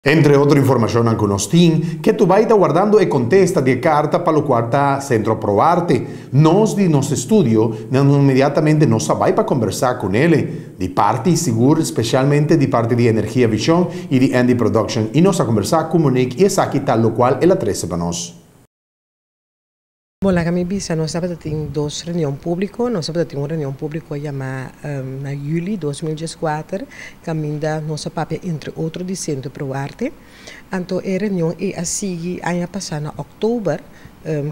Entre otro informashonnan ku nos tin, ketu bai ta wardando e kontesta di e karta pa lokual ta Sentro Pro Arte. Nos di nos estudio nan inmediatamente nos a bai pa kombersá ku nele, di parti sigur spesialmente di parti di Energia Vision i di Andy Production i nos a kombersá ku Monique i esaki ta lokual el a trese pa nos. Bon, laga mi bisa, nos tabata tin dos reunion públiko. Nos tabata tin un reunion públiko yamá na yüli 2014, kaminda nos a papia entre otro di Sentro Pro Arte. Anto e reunion ei a sigui aña pasá na òktober,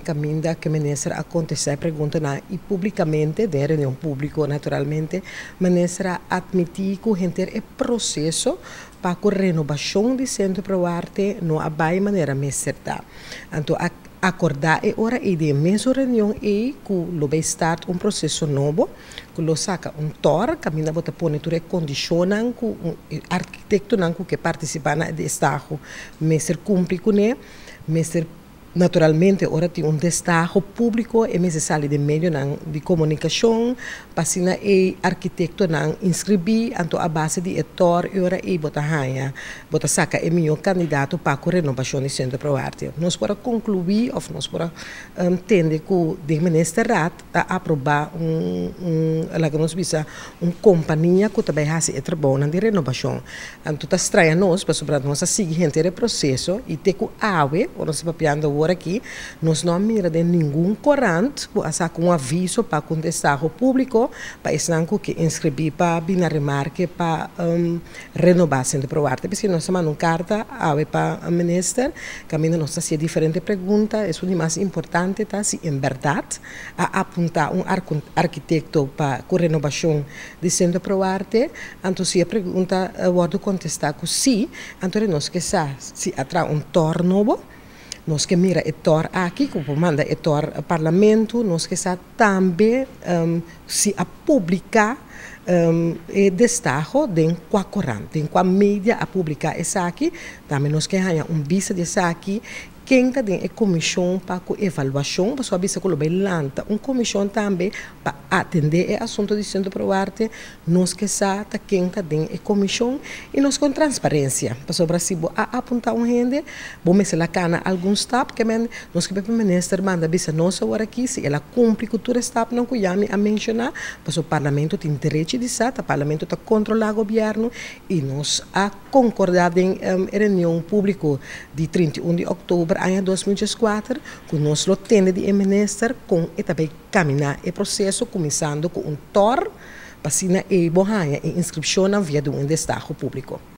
kaminda ku e minister a kontestá e preguntanan i públikamente, den e reunion públiko naturalmente, minister a atmití ku henter e proseso pa ku renobashon di Sentro Pro Arte no a bai manera mester ta. Anto a Akordá e ora ei den e mesun reunion ei ku lo bai start un proseso nobo, ku lo saka un tòr kaminda bo ta pone tur e kondishonnan ku un arkitektonan ku ke partisipá na e destaho mester kumpli kuné, mester naturalmente ora tin un destaho públiko e mester sali den medionan di komunikashon pa asina e arkitektonan inskribí, anto a base di e tòr e ora ei bo ta haña Bo ta saka e mihó kandidato pa ku renobashon di Sentro Pro Arte. Nos por a konkluí òf nos por a tende ku den Ministerraad a aprobá un un laga nos bisa un kompania ku ta bai hasi e trabounan di renobashon. Anto ta straña nos pasobra nos a sigui henter e proseso i te ku awe, ora nos ta papiando awor aki, nos no a mira den ningun korant ku a saka un aviso pa ku un destaho públiko pa esnan ku ke inskribí pa bini na remarke pa Renobá Sentro Pro Arte. P'esei nos a manda un karta awe pa minister kaminda nos ta hasié diferente pregunta. Esun di mas importante ta si en bèrdat a apuntá un arkitekto pa ku renobashon di Sentro Pro Arte. Anto si e pregunta wòrdu kontestá ku sí, anto nos ke sa si a traha un tòr nobo. Nos ke mira e tòr aki ku por manda e tòr parlamento. Nos ke sa tambe si a publiká e destaho den kua korant, den kua media a publiká esaki. Tambe nos ke haña un bista di esaki. Ken ta den e komishon pa ku evaluashon? Pasobra a bisa ku lo bai lanta un komishon tambe pa atendé e asuntu di Sentro Pro Arte. Nos ke sa ta ken ta den e komishon i nos kon transparensia, pasobra si bo a apuntá un hende, bo mester la kana algun stap, ke men nos ke p'e minister manda bisa nos awor aki si el a kumpli ku tur e stapnan ku ya mi a menshoná, pasobra parlamento tin derechi di sa, ta parlamento ta kontrolá gobièrnu i nos a konkordá den e reunion públiko di 31 di òktober aña 2014 ku nos lo tende di e minister kon e ta bai Kaminá e proseso kuminsando ku un tòr pa asina ei bo haña e inskripshonnan via di un destaho públiko.